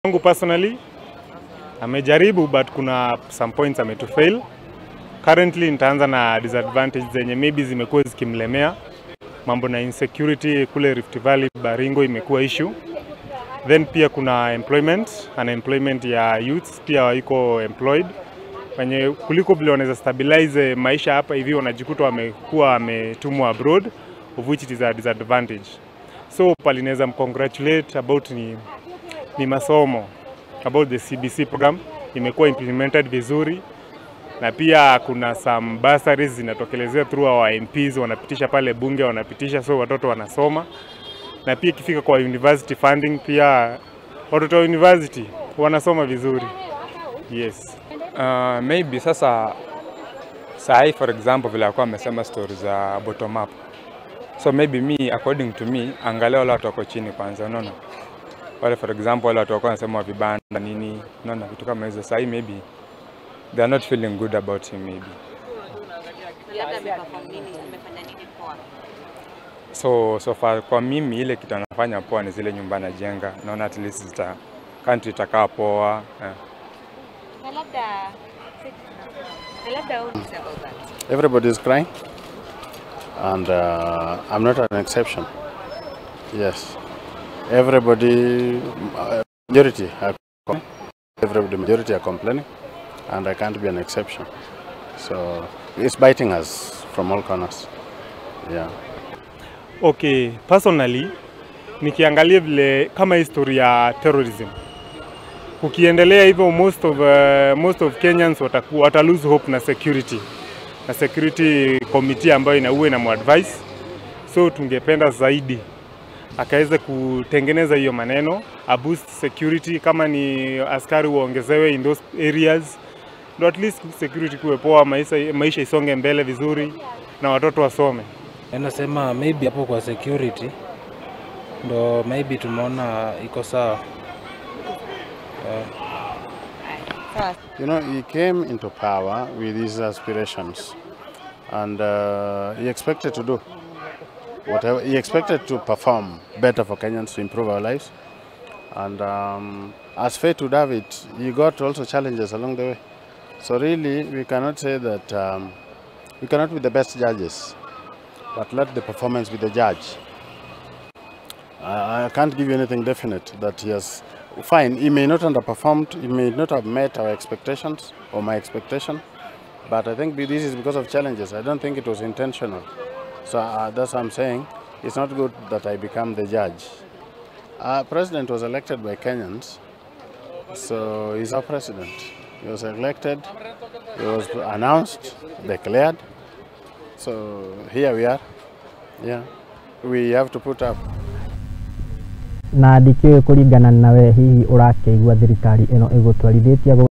Kwangu personally amejaribu, but kuna some points ametufail. Currently nitaanza na disadvantage zenye maybe zimekuwa zikimlemea. Mambo na insecurity kule Rift Valley, Baringo imekuwa issue. Then pia kuna employment, unemployment ya youths pia iko employed. Wenye kuliko vile wanaweza stabilize maisha hapa hivi wanajikuta wamekuwa wametumwa abroad, of which it is a disadvantage. So pali naweza mcongratulate about ni masomo, about the CBC program imekuwa implemented vizuri, na pia kuna some bursaries zinatokelezea through our MPs, wanapitisha pale bunge, wanapitisha, so watoto wanasoma. Na pia ikifika kwa university funding, pia watoto wa university wanasoma vizuri. Yes. Maybe sasa sahi, for example, vile alikuwa amesema stories za bottom up. So maybe me, according to me, angalia wale watu wako chini kwanza, unaona? Wale, for example, wale watu wako wanasema wa vibanda nini, unaona, vitu kama hizo. Sahi maybe they are not feeling good about him maybe. Labda ameperform nini, amefanya nini poa? So far kwa mimi ile kitu anafanya poa ni zile nyumba anajenga. Naona at least zita country itakaa poa. Yeah. Na labda what do you say about that? Everybody is crying, and I'm not an exception. Yes, everybody, majority are complaining. Everybody, majority are complaining, and I can't be an exception. So it's biting us from all corners. Yeah. Okay, personally nikiangalia vile kama history ya terrorism kukiendelea hivyo, most of Kenyans watakuwa wata lose hope na security committee ambayo inauwe na muadvise. So tungependa zaidi akaweze kutengeneza hiyo maneno, a boost security, kama ni askari waongezewe in those areas, ndo at least security kuwe poa, maisha isonge mbele vizuri na watoto wasome. Nasema maybe hapo kwa security ndo maybe tumeona iko sawa. Sawa. He came into power with his aspirations, and he expected to do whatever he expected to perform better for Kenyans, to improve our lives. And as fate would have it, he got also challenges along the way. So really, we cannot say that we cannot be the best judges, but let the performance be the judge. I can't give you anything definite that he has. Fine, he may not underperformed, he may not have met our expectations or my expectation, but I think this is because of challenges. I don't think it was intentional. So that's what I'm saying. It's not good that I become the judge. Our president was elected by Kenyans, so he's our president. He was elected, he was announced, declared. So here we are. Yeah, we have to put up. Na ndikĩũĩ kũringana nawe hihi ũrakĩigua thirikari ĩno ĩgũtwarithĩtie.